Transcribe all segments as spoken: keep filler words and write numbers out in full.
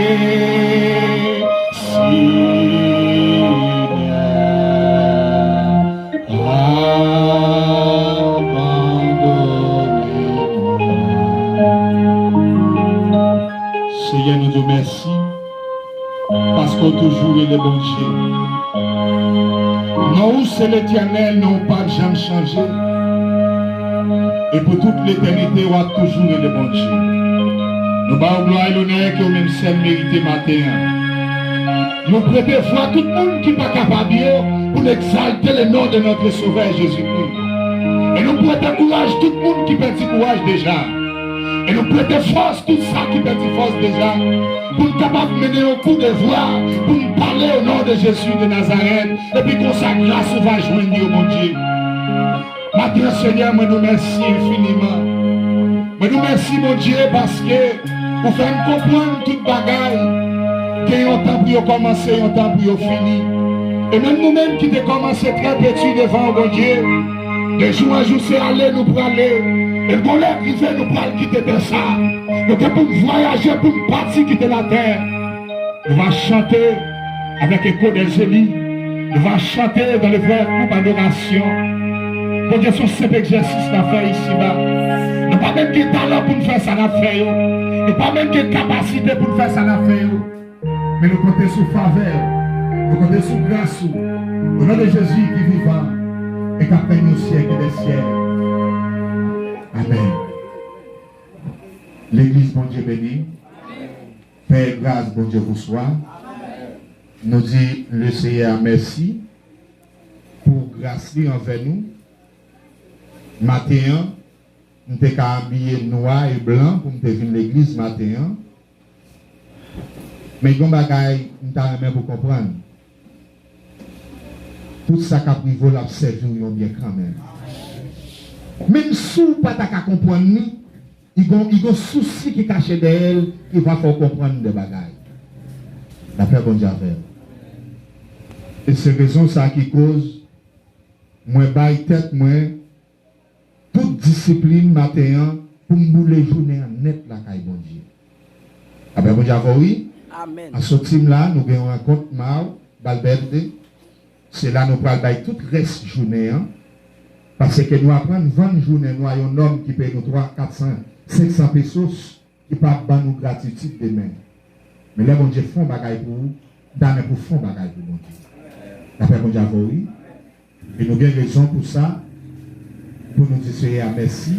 Senyè, abandone mwen. Senyè, nou di w mèsi paske w toujou rele Bondye. Non w se Letènèl, non w p ap janm chanje. E pou tout letènite, w ap toujou rele Bondye. Nou ba w glwa e lonè ke w menm sèl merite maten an. Nou prete vwa tout moun ki pa kapab yo pou n egzalte le non de notre Sauveur Jésus-Christ. E nou prete kouraj tout moun ki pèdi kouraj deja. E nou prete fòs tout sa ki pèdi fòs deja. Pou n kapab mennen yon kou de vwa, pou n pale o non de Jezi de Nazarèt, epi konsa gras ou va jwenn yo, Bondye. Maten an, Senyè, mwen di w mèsi enfiniman. Mwen di w mèsi, Bondye, paske ou fè m konprann tout bagay. Gen yon tan pou yo kòmanse, yon tan pou yo fini. E menm nou menm ki te kòmanse trè peti devan w, Bondye, de jou an jou se ale nou prale. E gon lè rive nou pral kite tè sa. Nou gen pou n vwayaje, pou n pati kite latè. Nou va chante avec écho des élus. Nou va chante dans le vrai groupe adoration. Bondye, se yon senp egzèsis n ap fè isiba. Nou pa menm gen talan pou n fè sa n ap fè yo. Nou pa menm gen kapasite pou n fè sa n ap fè yo. Men nou konte sou favè w. Nou konte sou gras ou. O non de Jezi ki vivan e k ap règne au siècle des siècles. Amèn. Legliz, Bondye beni. Pè gras, Bondye bonswa. Nou di Leseyè mèsi pou gras li anvè nou. Maten an, m te ka abiye nwa e blan pou m te vin legliz maten an. Men gon bagay m ta renmen pou konprann. Tout sa k ap rive w, l ap sèvi w yon byen kanmenm. Menm si w pa ta ka konprann li, li gon, li gon sousi ki kache dèyè l ki va fè w konprann de bagay. Lapè Bondye avè w. E se rezon sa ki koz mwen bay tèt mwen tout disiplin maten an pou m boule jounen an nèt lakay Bondye. Apre Bondye avè w, wi. Amèn. An soti m la, nou gen yon rankont Mao Balberde. Se la nou pral bay tout rès jounen an. Paske nou aprann vann jounen nou a yon nonm ki peye nou twa, kat san, senk san pesos, ki p ap ban nou gratitid demen. Men lè Bondye fè yon bagay pou ou, damè pou fè yon bagay pou Bondye. Lapè Bondye avè w, wi. E nou gen rezon pou sa, pou nou di Seyè a mèsi.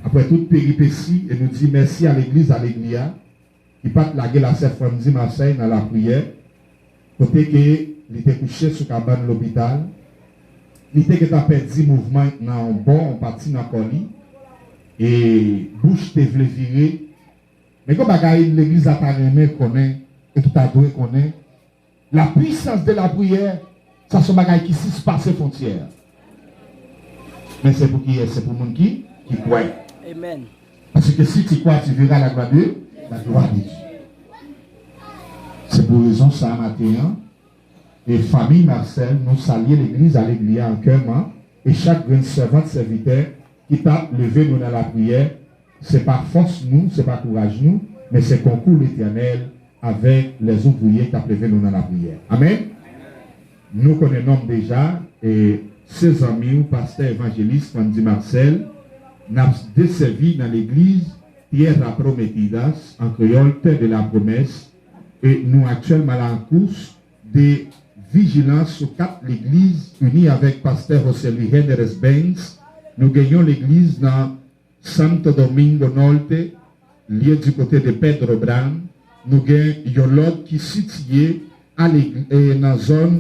Apre tout peripesi, e nou di mèsi a legliz Alegria, ki pa t lage la sè Frandy Marcel nan lapriyè, kote ke li te kouche sou kabann lopital, li te gentan pèdi mouvman nan yon bò, yon pati nan kò li, e bouch te vle vire. Men gen bagay legliz la ta renmen konnen, e ki ta dwe konnen, la puissance de la prière, sa se yon bagay ki sispase fwontyè. Men se pou kiyès? Se pou moun ki, ki kwè. Amen. Parce que si tu crois, tu verras la gloire de, la gloire de Dieu. Se pou rezon sa maten an, e fanmi Marcel, nou salye legliz Alegria an kè man, e chak grenn sèvant, sèvitè ki t ap leve nou nan lapriyè, se pa fòs nou, se pa kouraj nou, men se konkou Letènèl avèk lèzouvriye k ap leve nou nan lapriyè. Amèn. Nou konnen nonm deja, e se zanmi w, pastè evanjelis Frandy Marcel, n ap desèvi nan legliz Tierra Prometida, an kreyòl, Terre de la Promesse, e nou aktyèlman la an kous de vijilans sou kat legliz ini avèk pastè José Luis Générez Benz. Nou gen yon legliz nan Santo Domingo Norte, liye di kote de Pedro Brown. Nou gen yon lòt ki sitiye a legi-, e, nan zòn,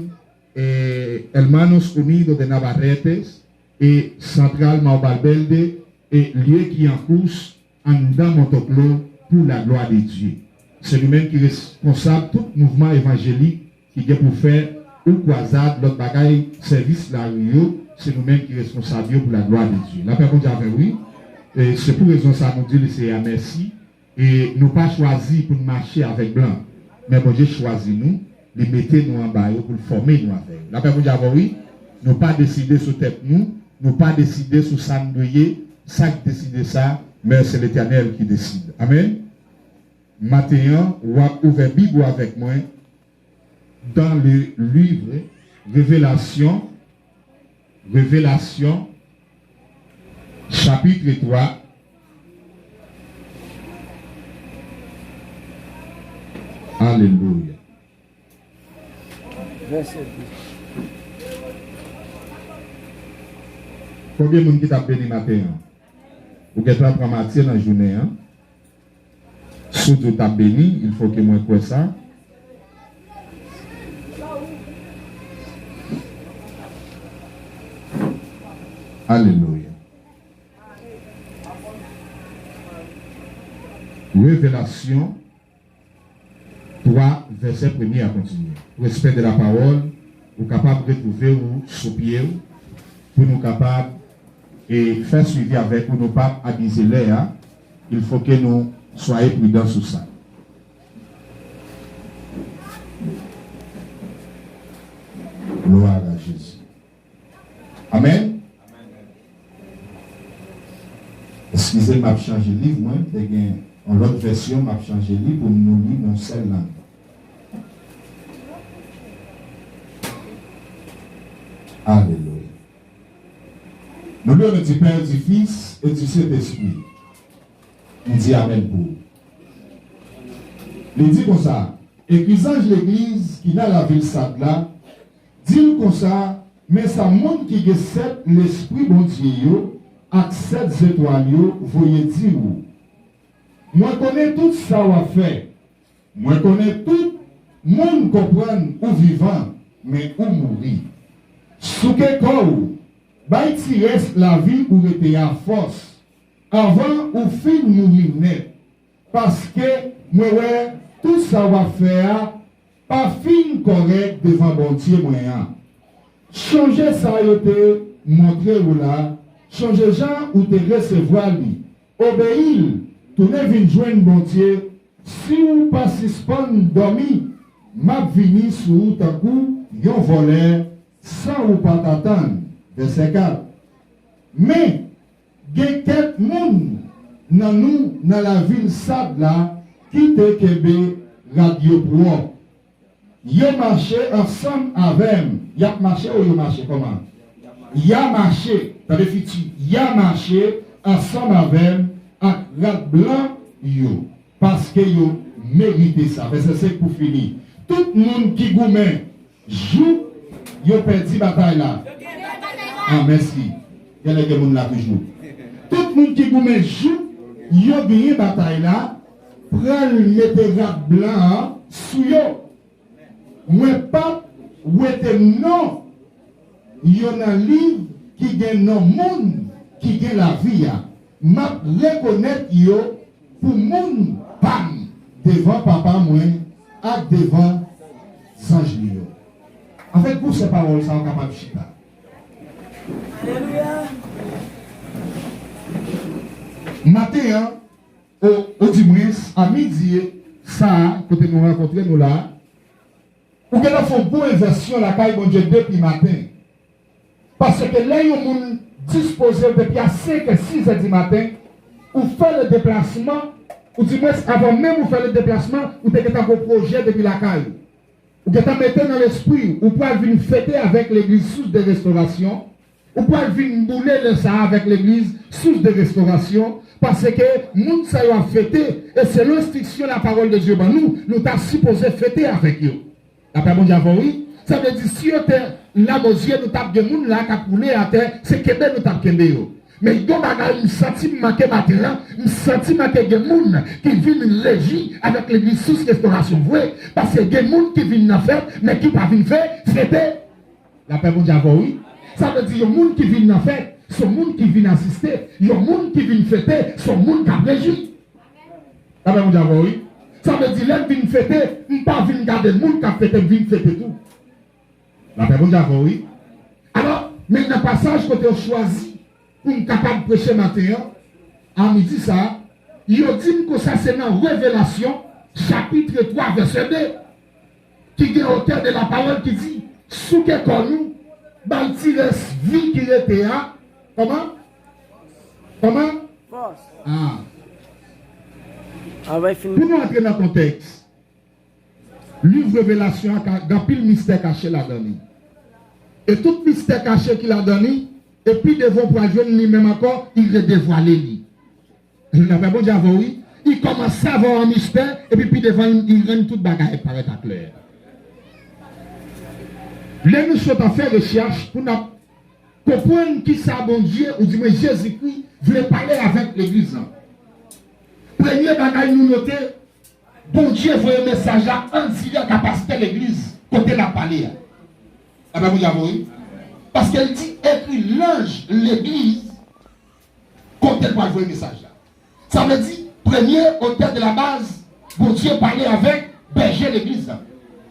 e, Hermanos Unidos de Navarrete e Santral Mao Balberde, e liye ki an kous anndan Montoclair pour la gloire de Dieu. Se nou menm ki reskonsab tout mouvman evanjelik ki gen pou fè ou kwazad, lòt bagay, sèvis lari yo, se nou menm ki reskonsab yo pour la gloire de Dieu. Lapè Bondye avè w, wi. E se pou rezon sa nou di Leseyè a mèsi. E nou pa chwazi pou n mache avèk blan. Men Bondye chwazi nou, li mete nou anba yo pou l fòme nou avè yo. Lapè Bondye avè w, wi. Nou pa deside sou tèt nou, nou pa deside sou sa n dwe ye, sa k deside sa, men se Letènèl ki deside. Amèn. Maten an, w ap ouvè Bib ou avèk mwen dans le livre Revelasyon, Revelasyon, chapitre twa. Alelouya. Vèsè de. Konbyen moun ki t ap beni maten an? Ou gentan pran Matye nan jounen an? Si w di w t ap beni, il faut que mwen kwè sa. Alelouya. Revelasyon twa, vèsè premye a kontinye. Respect de la parole, ou kapab retwouve w sou pye w pou nou kapab e fè swivi avèk ou, nou p ap abize lè a. Il faut que nous soyons prudents sur ça. Gloire à Jésus. Amèn. Eskize, m ap chanje liv mwen. Te gen yon lòt vèsyon, m ap chanje li pou nou li nan yon sèl lang. Alelouya. Nou louwe, nou di, Père, du Fils et du Saint-Esprit. M di amèn pou ou. Li di konsa, Ekri zanj legliz ki nan lavil Sad la, di l konsa, Men sa moun ki gen sèt Lespri Bondye yo ak sèt zetwal yo voye di ou, Mwen konnen tout sa w ap fè. Mwen konnen tout moun konprann ou vivan, men ou mouri. Souke kò w, bay ti rès lavi ou rete a fòs, anvan ou fin mouri nèt. Paske mwen wè tout sa w ap fè a pa fin kòrèk devan Bondye mwen an. Chonje sa yo te montre w la, chonje jan ou te resevwa li, obeyi l, tounen vin jwenn Bondye. Si w pa sispann dòmi, m ap vini sou ou tankou yon vòlè, san ou pa t atann. Vèsè kat. Men, Gen kèk moun nan nou nan lavil Sad la ki te kenbe rad yo pwòp. Yo mache ansanm avè m. Y ap mache ou yo mache? Kòman? Y a mache. Tande fiti. Y a mache ansanm avè m ak rad blan yo, paske yo merite sa. Vèsè senk pou fini. Tout moun ki goumen jouk yo pèdi batay la. Ah, mèsi. Genlè gen moun la toujou. Tout moun ki goumen jouk yo genyen batay la, pral mete rad blan an sou yo. Mwen p ap wete non yo nan liv ki gen non moun ki gen lavi a. M ap rekonèt yo pou moun pa m devan Papa mwen ak devan zanj li yo. Avèk gwosè pawòl sa, w kapab chita. Alelouya. Maten an, o, odimwens, a midi sa a, kote nou rankontre nou la, ou gentan fè yon gwo envèsyon lakay Bondye depi maten. Paske lè yon moun dispoze depi a senk è, sis è di maten, ou fè le deplasman, ou di mwens, avan menm ou fè le deplasman, ou te gentan gon pwojè depi lakay ou. Ou gentan mete nan lespri w, ou pral vin fete avèk legliz Source de Restauration, ou pral vin boule lè sa a avèk legliz Source de Restauration, paske moun sa yo ap fete, e selon enstriksyon la parole de Dieu ban nou, nou ta sipoze fete avèk yo. Lapè Bondye avè w, wi. Sa vle di, si yo te Lamozye, nou t ap gen moun la k ap woule atè, se kenbe nou t ap kenbe yo. Men gon bagay m santi m manke maten an, m santi manke gen moun ki vin rejwi avèk legliz Source Restauration vre, paske gen moun ki vin nan fèt, men ki pa vin fè, fete. Lapè Bondye avè w, wi. Sa vle di, yon moun ki vin nan fèt, se yon moun ki vin asiste. Yon moun ki vin fete, se yon moun k ap rejwi. Lapè Bondye avè w, wi. Sa vle di, lè m vin fete, m pa vin gade moun k ap fete, m vin fete tou. Lapè Bondye avè w, wi. Alò, men nan pasaj kote yo chwazi pou m kapab preche maten an, a midi sa a, yo di m konsa se nan Revelasyon, chapit twa, vèsè de, ki gen otè de la pawòl ki di, Souke kò nou, bay ti rès vi ki rete a. Kòman? Kòman? Fòs. Ah. Pou nou antre nan kontèks, liv Revelasyon an ka, gen anpil mistè kache ladan li. E tout mistè kache ki ladan li, e pi devan w pral jwenn li menm ankò, li redevwale li. Lapè Bondye avè w, wi. Li kòmanse avè w an mistè, epi pi devan, li, li rann tout bagay parèt aklè. Lè nou sot ap fè rechèch pou n ap konprann kisa Bondye, oudimwen Jezikri, vle pale avèk legliz lan. Premye bagay nou note, Bondye voye mesaj la an dirèk a pastè legliz kote l ap pale a. Lapè Bondye avè w, wi. Paske l di, ekri lanj legliz kote l pral voye mesaj la. Sa vle di, premye otè de la baz, Bondye pale avèk bèje legliz lan.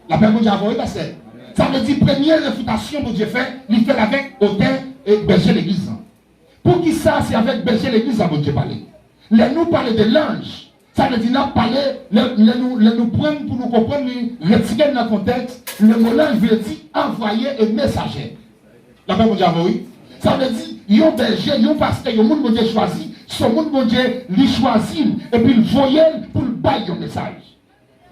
Lapè Bondye avè w, wi, pastè. Sa vle di, premye refitasyon Bondye fè, li fè l avèk otè e bèje legliz lan. Poukisa se avèk bèje legliz lan Bondye pale? Lè nou pale de lanj, sa vle di n ap pale, lè, lè nou, lè nou pran l pou nou konprann li, retire l nan kontèks, le mo lanj vle di anvwaye e mesaje. Lapè Bondye avè w, wi. Sa vle di, yon bèje, yon pastè, yon moun Bondye chwazi, se yon moun Bondye li chwazi l, epi l voye l pou l bay yon mesaj.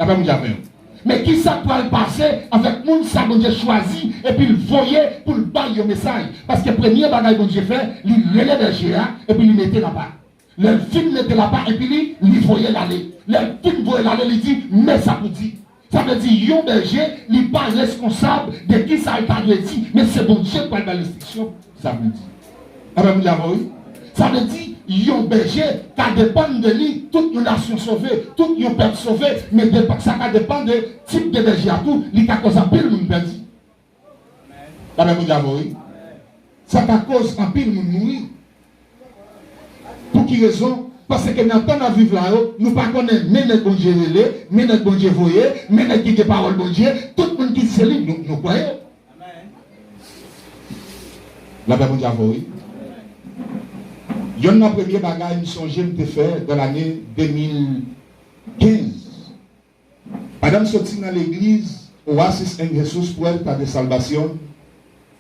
Lapè Bondye avè w. Men kisa k pral pase avèk moun sa Bondye chwazi, epi l voye pou l bay yon mesaj? Paske premye bagay Bondye fè, li rele bèje a, epi li mete l apa. Lè l fin mete l apa, epi li, li voye l ale. Lè l fin voye l ale, li di, men sa pou di. Sa vle di, yon bèje, li pa reskonsab de kisa l ta dwe di, men se Bondye k pral bay enstriksyon, sa pou l di. Lapè Bondye avè w, wi. Sa vle di, yon bèje ka depann de li, tout yon nasyon sove, tout yon pèp sove, men depa-, sa ka depann de tip de bèje a tou, li ka koz anpil moun pèdi. Lapè Bondye avè w, wi. Sa ka koz anpil moun mouri. Pou ki rezon? Paske nan tan n ap viv la yo, nou pa konnen men nèg Bondye rele, men nèg Bondye voye, men nèg ki gen pawòl Bondye, tout moun ki di se li, nou, nou kwè yo. Lapè Bondye avè w, wi. Yonn nan premye bagay m sonje m te fè nan lane de mil kenz. Pandan m soti nan legliz Oasis and Jesus Puerta de Salvacion,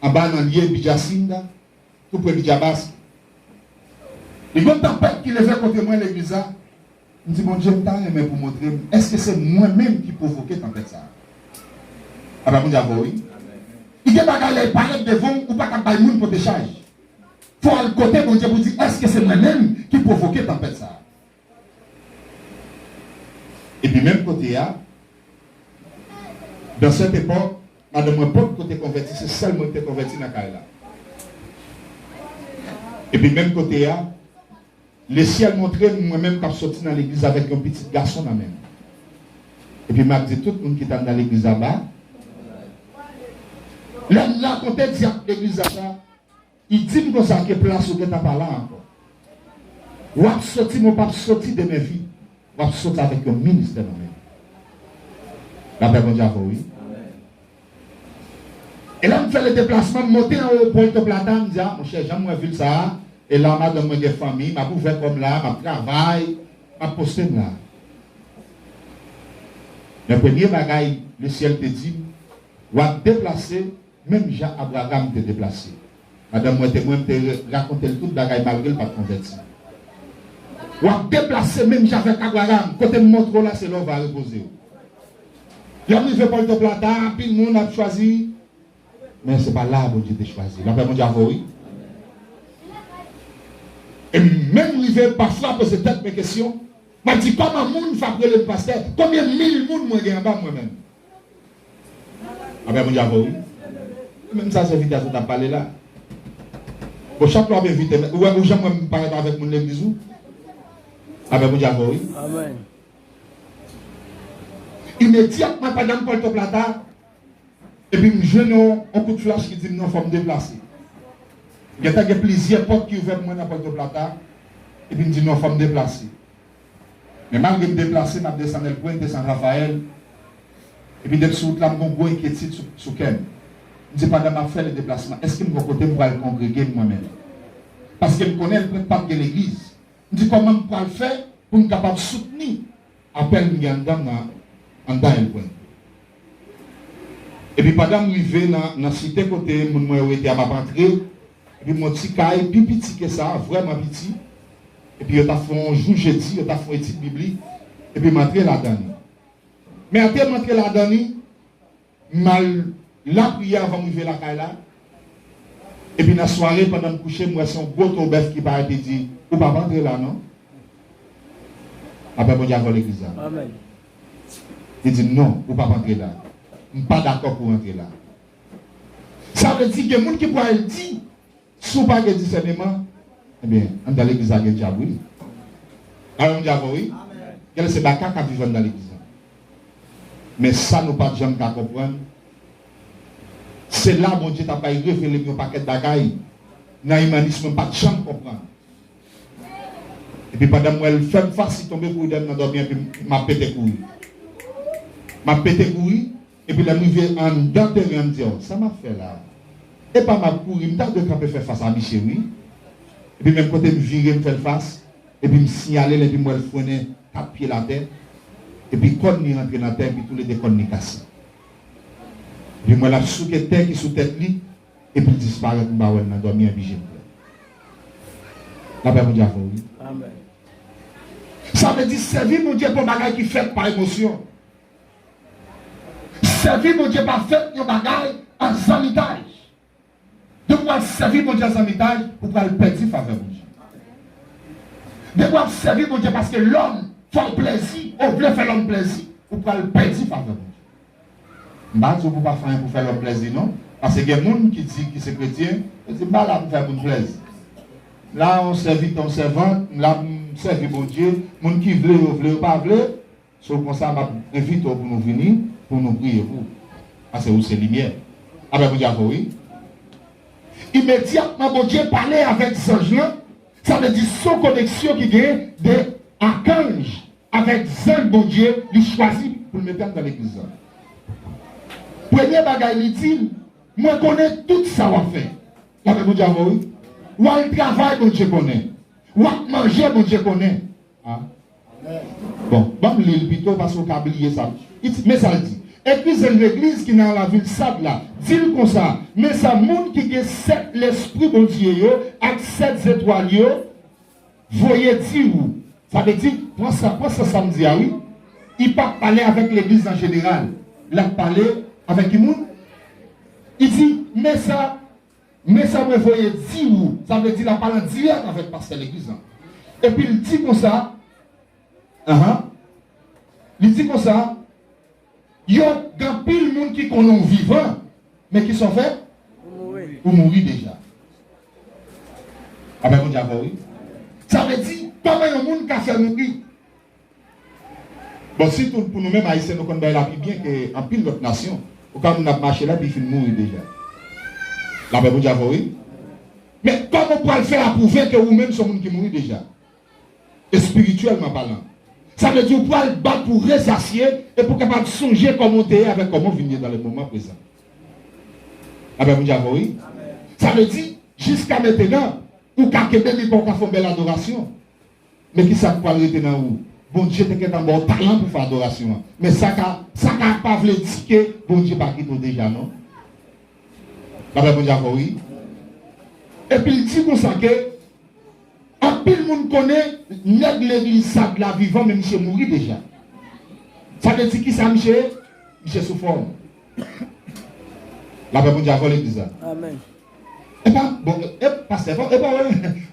anba nan lye Bijacinda, tou pre Bijabas, li gon tanpèt ki leve kote mwen legliz la. M di, Bondye, m ta renmen pou montre m, èske se mwen menm ki pwovoke tanpèt sa a? Apa Bondye avè w, wi. Li gen bagay lè l parèt devan w, ou pa ka bay moun pote chaj. Fò w al kote Bondye pou w di, èske se mwen menm ki pwovoke tanpèt sa a? Epi menm kote a, dans cette époque, madanm mwen potko te konvèti, se sèl mwen ki te konvèti nan kay la. Epi menm kote a, lesyèl montre m mwen menm k ap soti nan legliz avèk yon pitit gason nan men m. Epi m ap di tout moun ki t anndan legliz la ba. Lè m rakonte dyab legliz la sa, li di m konsa ke plas ou gentan pa la ankò. W ap soti, men w p ap soti de men vid. W ap soti avèk yon ministè nan men w. Lapè Bondye avè w, wi. E lè m fè le deplasman, m monte anwo Puerto Plata, m di, a, monchè, jan m wè vil sa a, e la madanm mwen gen fanmi, m ap ouvè kò m la, m ap travay, m ap poste m la. Men premye bagay lesyèl te di m, w ap deplase, menm jan Abraram te deplase. Madanm mwen te, mwen te rakonte l tout bagay malgre l pa t konvèti. W ap deplase menm jan avèk Abraram. Kote m montre w la, se la w va repoze w. Lè m rive Puerto Plata, anpil moun ap chwazi, men se pa la Bondye te chwazi. Lapè Bondye avè w, wi. E m menm rive pafwa poze tèt mwen kesyon, m ap di, kòman moun fè ap rele m pastè? Konbyen mil moun mwen gen anba m mwen menm? Apè Bondye avè w, wi. Menm sa se envitasyon n ap pale la. Bon, chak lè w ap envite m, ou wè, ou janm wè m parèt avèk moun legliz ou? Apè Bondye avè w, wi. Amèn. Imedyatman, pandan m Puerto Plata, epi m jwenn yon, yon kout flach ki di m non, fò m deplase. Gentan gen plizyè pòt ki ouvè pou mwen nan Puerto Plata, epi m di non, fò m deplase. Men malgre m deplase, m ap desann El Puente, San Rafael, epi depi sou wout la, m gen yon gwo enkyetid sou, sou kè m. M di, pandan m ap fè le deplasman, èske m gen yon kote m pral kongrege m mwen menm? Paske m konnen El Puente p ap gen legliz. M di, kòman m pral fè pou m kapab soutni apèl m gen anndan m nan, anndan El Puente? Epi pandan m rive nan, nan site kote moun mwen yo rete a, m ap antre, epi m wè yon ti kay pi piti ke sa, vrèman piti. Epi yo t ap fè yon jou jedi, yo t ap fè yon etid biblik. Epi m antre ladan li. Men ate m antre ladan li, m al lapriyè anvan m rive lakay la. Epi nan sware, pandan m kouche, m wè se yon gwo to bèf ki parèt, li di, "Ou p ap antre la, non?" Lapè Bondye avè w, legliz la. Amèn. Li di m, "Non, ou p ap antre la. M pa dakò pou w antre la." Sa vle di, gen moun ki pral di, si w pa gen disèneman, ebyen, anndan legliz la gen dyab, wi. Alò, m di avè w, wi. Gen lè se baka k ap viv anndan legliz la. Men sa nou pa t janm ka konprann, se la Bondye t ap bay revele m yon pakèt bagay nan imanis mwen pa t janm konprann. Epi pandan m wè l fè m fas, li tonbe kouri dèyè m nan dòmi, epi m ap pete kouri. M ap pete kouri, epi lè m rive anndan teren an, m di, "O, sa m ap fè la? Epa m ap kouri, m ta dwe kanpe fè fas a misye, wi." Epi menm kote m vire, m fè l fas, epi m siyale l, epi m wè l frennen kat pye l atè, epi kòn li rantre nan tè, epi toulede kòn li kase. Epi m wè l ap souke tè ki sou tèt li, epi l disparèt, m pa wè l nan dòmi an, epi je m klè. Lapè Bondye avè w, wi. Amèn. Sa vle di, sèvi Bondye pa yon bagay ki fèt pa emosyon. Sèvi Bondye pa fèt yon bagay an zanmitaj. Depi w ap sèvi Bondye an zanmitaj, ou pral pèdi favè Bondye. Depi w ap sèvi Bondye paske lòm fè w plèzi, ou vle fè lòm plèzi, ou pral pèdi favè Bondye. M pa di w pou w pa fè anyen pou fè lòm plèzi, non. Paske gen moun ki di ki se kretyen, yo di, "M pa la pou fè moun plèzi. M la yon sèvitè, yon sèvant, m la pou m sèvi Bondye. Moun ki vle, yo vle, yo pa vle." So, konsa, m ap envite w pou nou vini, pou nou priye pou ou. Paske ou se limyè. Lapè Bondye avè w, wi. Imedyatman, Bondye pale avèk zanj lan. Sa vle di, se yon koneksyon ki gen de akanj avèk zanj Bondye li chwazi pou l mete anndan legliz la. Premye bagay li di, "Mwen konnen tout sa w ap fè." Lapè Bondye avè w, wi. W al travay, Bondye konnen. W ap manje, Bondye konnen. A. Bon, ban m li l pito, paske w ka bliye sa. Li di, men sa l di, "Ekri zanj legliz ki nan lavil Sad la, di l konsa, men sa moun ki gen sèt lespri Bondye yo ak sèt zetwal yo voye di ou." Sa vle di, pran sa, pran sa, sa m di a, wi. Li p ap pale avèk legliz an jeneral. L ap pale avèk ki moun? Li di, men sa, men sa mwen voye di ou. Sa vle di, l ap pale an dirèk avèk pastè legliz lan. Epi l di konsa, anhan, li di konsa, yo, gen anpil moun ki konnen w vivan, men ki sa w fè? Ou mouri. Ou mouri deja. Apre Bondye avè w, wi. Sa vle di, kòman yon moun ka fè mouri? Bon, sitou pou nou menm Ayisyen, nou konn bagay la pi byen ke anpil lòt nasyon. Ou ka moun ap mache la, epi fin mouri deja. Lapè Bondye avè w, wi. Men kòman w pral fè apwouve ke ou menm se yon moun ki mouri deja? Espirityèlman palan. Sa vle di ou pral bat pou resasye e pou kapab sonje kòman w te ye avèk kòman w vin ye dans le moment présent. Lapè Bondye avè w, wi. Sa vle di, jiska mentenan, ou ka kenbe mikwo, ou ka fè yon bèl adorasyon. Men ki sa k pral rete nan ou? Bondye te gentan ba w talan pou fè adorasyon an. Men sa ka, sa ka pa vle di ke Bondye pa kite w deja, non. Lapè Bondye avè w, wi. Epi l di konsa ke anpil moun konnen nèg legliz Sad la vivan, men misye mouri deja. Sa vle di kisa misye ye? Misye sou fòm. Lapè Bondye avè w, legliz la. Amèn. E pa, bon, e, pastè, e pa, e pa,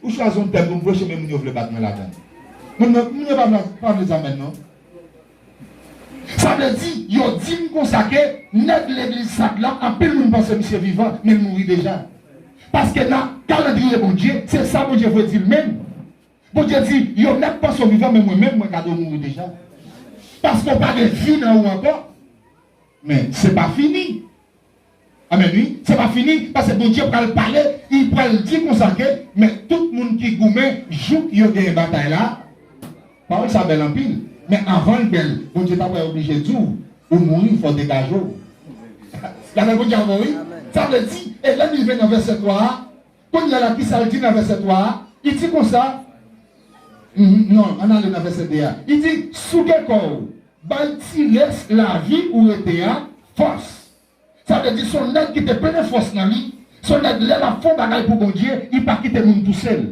ou chwazi yon tèm pou m preche, men moun yo vle bat mwen ladan. Moun, moun yo pa vle, pa vle di amèn, non. Sa vle di, yo di m konsa ke nèg legliz Sad la, anpil moun panse misye vivan, men l mouri deja. Paske nan kalandriye Bondye, se sa Bondye vle di l menm. Bondye di, yo mèt panse w vivan, men mwen menm, mwen gade w mouri deja. Paske w pa gen vi nan ou ankò. Men se pa fini. Amèn, wi. Se pa fini, paske Bondye pral pale, li pral di konsa ke, men tout moun ki goumen, jouk yo genyen batay la, pawòl sa bèl anpil. Men avan l bèl, Bondye ta pral oblije di w, ou mouri, fò w degaje w. Lapè Bondye avè w, wi. Amèn. Sa vle di, e lè n rive nan vèsè twa a, kounye a la, kisa l di nan vèsè twa a? Li di konsa, mhm, non, ann ale nan vèsè de a. Li di, souke kò w, bay ti rès lavi ou rete a fòs. Sa vle di, se yon nèg ki te plen fòs nan li. Se yon nèg, lè l ap fè yon bagay pou Bondye, li pa kite moun pouse l.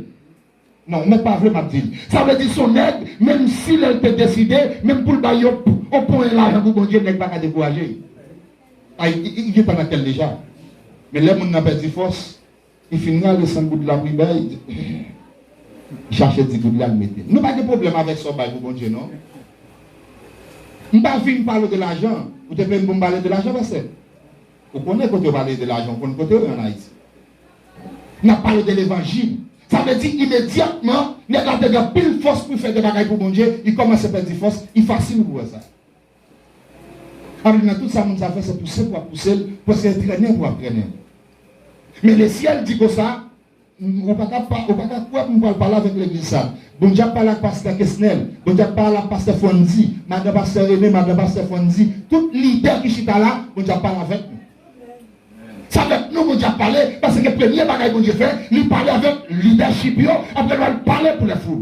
Non, ou mèt pa vle, m ap di l. Sa vle di se yon nèg, menm si lè l te deside, menm pou l bay yon, yon ponyen lajan pou Bondye, nèg pa ka dekouraje l. Ay, li, li, li gentan nan kè l deja. Men lè moun nan pèdi fòs, li fin rale senk goud la pou li bay, li chache di goud la, li mete. Nou pa gen pwoblèm avèk sa w bay pou Bondye, non. M pa vin pale w de lajan. Ou te peye m pou m pale de lajan, pastè? Ou konnen kote yo pale de lajan, ou konn kote yo ye ann Ayiti. N ap pale de levanjil. Sa vle di, imedyatman, nèg la te gen anpil fòs pou l fè de bagay pou Bondye, li kòmanse pèdi fòs, li fasil pou wè sa. Sa vle di, nan tout sa moun sa fè, se pouse pou w ap pouse l, paske se trennen pou w ap trennen. Men lesyèl di konsa, ou pa ka pa, ou pa ka kwè pou m pral pale avèk legliz sa. Bondye ap pale ak pastè Kesnel, Bondye ap pale ak pastè Fondy, madan pastè Rene, madan pastè Fondy, tout lidè ki chita la, Bondye ap pale avèk nou. Se avèk nou Bondye ap pale, paske premye bagay Bondye fè, li pale avèk lidèchip yo, apre l al pale pou lèfoul.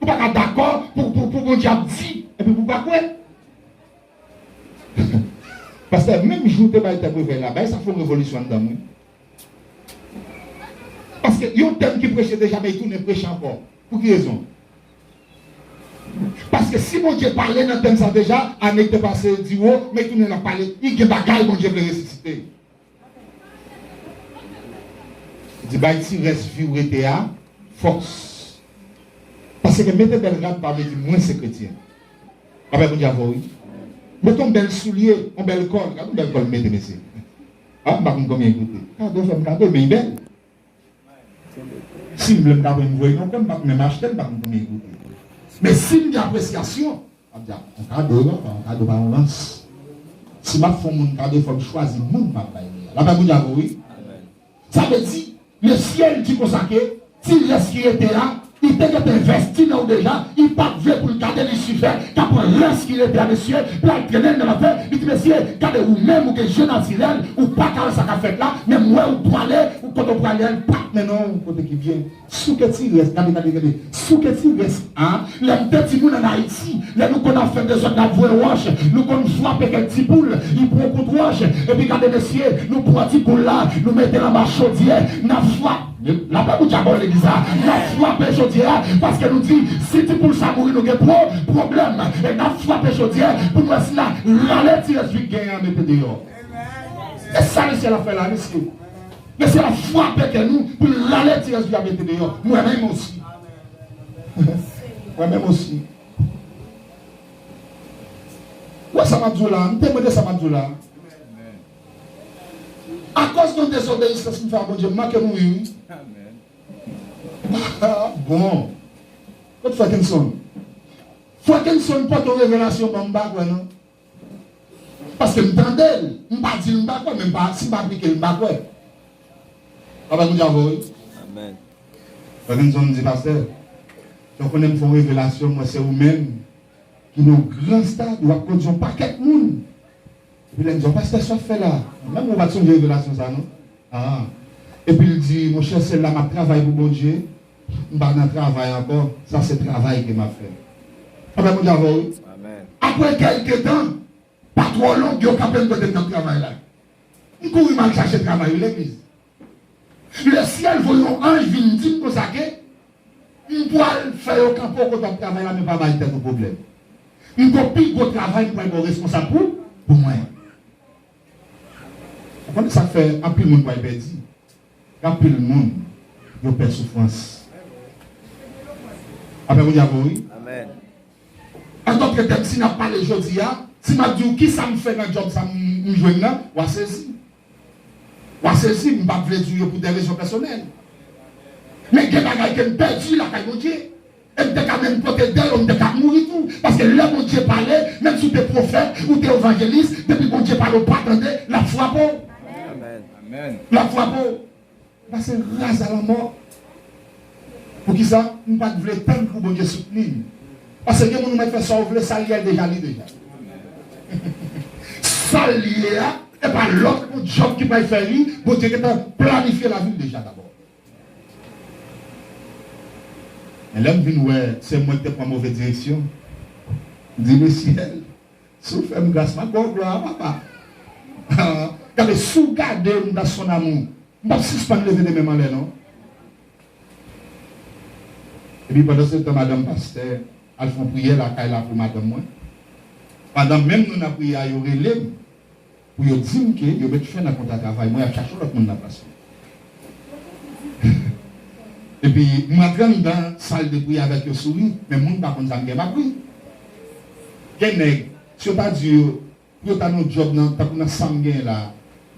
Ou pa ka dakò pou, pou, pou Bondye ap di, epi pou w pa kwè. Pastè, menm jou w te bay tèm revèy la, bay sa fè yon revolisyon anndan m, wi. Paske yon tèm ki preche deja, men li tounen preche ankò. Pou ki rezon? Paske si Bondye pale nan tèm sa deja, ane ki te pase di wo, men tounen l ap pale, li gen bagay Bondye vle resisite. Li di, bay ti rès vi w rete a fòs. Paske mete bèl rad pa vle di mwen se kretyen. Apre Bondye avè w, wi. Mete yon bèl soulye, yon bèl kòl. Gade yon bèl kòl m mete, mesye. A, m pa konn konbyen l koute. Kado fè m kado, men li bèl. Si m vle m ka pran m voye nan kwen, m p ap menm achte l, m pa konn konbyen l koute. Men si m gen apresyasyon, m ap di, a, yon kado, non, yon kado pa yon rans. Si m ap fè yon moun kado, fò m chwazi moun m ap bay li a. Lapè Bondye avè w, wi. Sa vle di, lesyèl di konsa ke ti rès ki rete a, li te gentan envesti nan ou deja, li pa t vle pou l gade Lisifè k ap pran rès ki rete a, mesye, pou l al trennen l nan lanfè. Li di, mesye, gade ou menm, ou gen je natirèl, ou pa ka wè sa k ap fèt la, men m wè ou pwale, ou kote w prale a, li pa t mennen w kote ki byen. Souke ti rès, gade, gade, gade. Souke ti rès a, lè m te timoun ann Ayiti, lè nou konn ap fè dezòd, n ap voye wòch, nou konn frape kèk ti poul, li pran kout wòch, epi gade mesye, nou pran ti poul la, nou mete l anba chodyè, n ap frape, lapè pou dyabòl legliz la, n ap frape chodyè a, paske nou di, si ti poul sa mouri, nou gen pwo-, pwoblèm, e n ap frape chodyè pou n wè si n a rale ti rès vi k genyen an mete deyò. E sa lesyèl ap fè la, mesye. Mesye ap frape kè nou pou l rale ti rès vi a mete deyò. Mwen menm osi. Mwen menm osi. Ou wè sa m ap di w la? M temwen de sa m ap di w la. Akòz de yon dezobeyisans m fè a Bondye, m manke mouri, wi. Ah, bon. Kot Frè Kenson? Frè Kenson pote yon revelasyon ban m, m pa kwè, non. Paske m tande l, m pa di l m pa kwè, men m pa, si m pa aplike l, m pa kwè. Papa Bondye avè w, wi. Amèn. Frè Kenson di, pastè, jan w konnen m fè yon revelasyon, m wè se ou menm ki nan yon gran stad, w ap kondui yon pakèt moun. Epi lè m di, pastè, sa w ap fè la? Menm ou pa t sonje revelasyon sa, non? Ah. Epi l di, monchè, se la m ap travay pou Bondye. M pa nan travay ankò. Sa se travay ke m ap fè. Papa Bondye avè w, wi. Amèn. Apre kèlke tan, pa twò long, yo kanpe m kote m t ap travay la. M kouri m al chache travay, wi, legliz. Lesyèl voye yon anj vin di m konsa ke m pral fè yo kanpe w kote w ap travay la, men pa bay tèt ou pwoblèm. M gon pi gwo travay m pral ba w responsab pou, pou mwen. Ou konnen sa k fè anpil moun pral pèdi? Gen anpil moun, yo pè soufrans. Apre Bondye avè w, wi. Amèn. An dòt tèm, si n ap pale jodi a, si m ap di w kisa m fè nan djòb sa m, m jwenn nan, w a sezi. W a sezi, m p ap vle di w yo pou de rezon pèsonèl. Men gen bagay ke m pèdi lakay Bondye. E m te ka menm pote dèy yo, m te ka mouri tou. Paske lè Bondye pale, menm si w te pwofèt, ou te evanjelis, depi Bondye pale, w pa tande, l ap frape w. Amèn. Amèn. L ap frape w. Pase raz a lanmò. Poukisa? M pa t vle tann pou Bondye soutni m. Paske gen moun ou mèt fè sa w vle, sa l ye a, l deja li deja. Sa l ye a, e pa lòt pou djòb ki pral fè li, Bondye gentan planifye lavi l deja dabò. Men lè m vin wè se mwen ki te pran move direksyon, m di, lesyèl, si w fè m gras, m ap ba w glwa a, papa. Gade, si w gade m dans son amour, m p ap sispann leve de men m anlè, non. Epi pandan se tan, madanm pastè al fè yon priyè lakay la pou madanm mwen. Pandan menm nou nan priyè a, yo rele m pou yo di m ke yo met fen nan kontra travay mwen, y ap chache yon lòt moun nan plas mwen. Epi m antre anndan sal de priyè avèk yon souri, men moun pa konn sa m gen m ap ri. Gen nèg, si yo ta di yo, pou yo ta nan yon djòb nan, tankou nan sa m genyen la,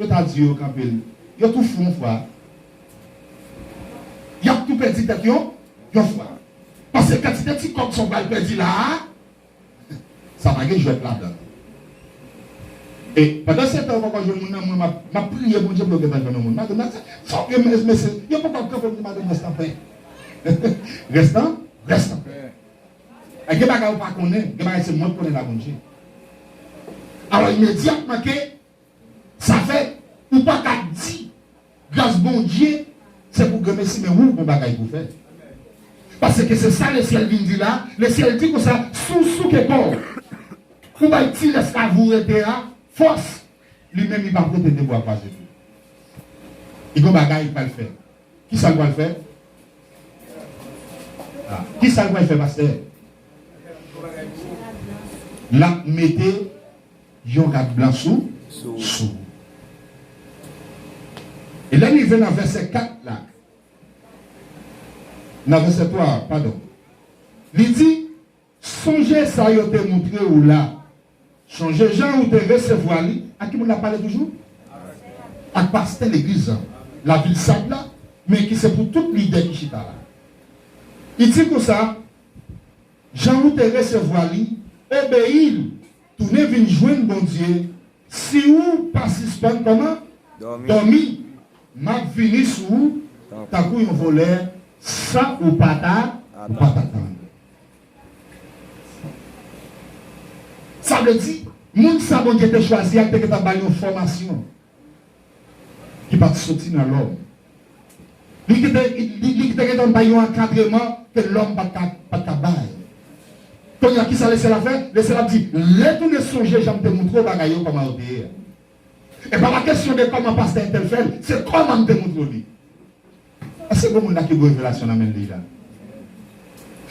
yo ta di yo kanpe l, yo tou fou yon fwa. Y ap tou pèdi tèt yo yon fwa. Paske kantite ti kòb sa w pral pèdi la a, sa pa gen jwèt ladan. E pandan se tan, ou poko jwenn moun nan, mwen, m ap, m ap priye Bondye pou yo gentan jwenn yon moun. Madanm nan, sa w gen, mes-, mesye, yo poko ap kanpe pou madanm nan, rèstanpè. Rèstan, rèstanpè. E gen bagay ou pa konnen, gen bagay se mwen k konnen la, Bondye. Alò, imedyatman ke sa fèt, ou pa ka di, gras Bondye, se pou granmesi, men ou gon bagay pou fè. Paske se sa lesyèl vin di la, lesyèl di konsa, si w souke kò w, ou bay ti lès la pou w rete a, fòs, li menm li p ap rete debout, ap kwaze tou. Li gon bagay li pral fè. Kisa l pral fè? Ah, kisa l pral fè, pastè? L ap mete yon rad blan sou, sou. E lè n rive nan vèsè kat la, nan vèsè twa, padon, li di, sonje sa yo te moutre ou la. Sonje jan ou te resevwa li. Ak ki moun l ap pale toujou? Ak pastè legliz la, lavil Sad la, men ki se pou tout lidè ki chita la. Li di konsa, jan ou te resevwa li, obeyi l, tounen vin jwenn Bondye, si ou pa sispann kòman? Dòmi. Dòmi, m ap vini sou ou tankou yon vòlè, san ou pa ta, ou pa ta tann. Sa vle di, moun sa Bondye te chwazi a, li te gentan ba l yon fòmasyon ki pa t soti nan lòm. Li te, li, li te gentan bay yon ankadreman ke lòm pa t ka, pa t ka bay. Kounye a, kisa lesyèl la fè? Lesyèl la di, retounen sonje jan m te moutre w bagay yo, kòman yo te ye a. E pa la kesyon de kòman pastè entèl fè l, se kòman m te moutre w li. Èske gon moun la ki gen revelasyon nan men li la?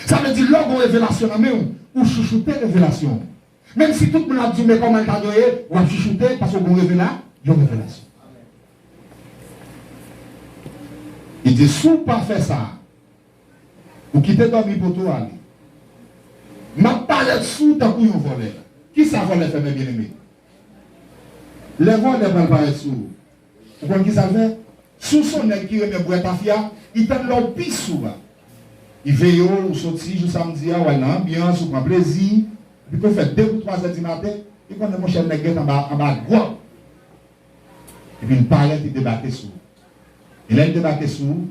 Sa vle di, lè w gen revelasyon nan men w, ou chouchoute revelasyon. Menm si tout moun ap di w, men kòman l ta dwe ye, w ap chouchoute paske w gen revela-, yon revelasyon. Li di, si w pa fè sa, ou kite dòmi poto ale. M ap parèt sou ou tankou yon vòlè. Kisa vòlè fè, mè byeneme? Lè vòlè pral parèt sou ou, ou konn kisa l fè? Si w se yon nèg ki renmen bwè tafya, li tann lè w pi sou a. Li veye w, ou soti jou samdi a, w al nan anbyans, ou pran plezi. Epi ke w fè de ou twa zè di maten, li konnen, monchè, nèg gentan anba, anba gwòg. Epi l parèt, li debake sou ou. E lè l debake sou ou,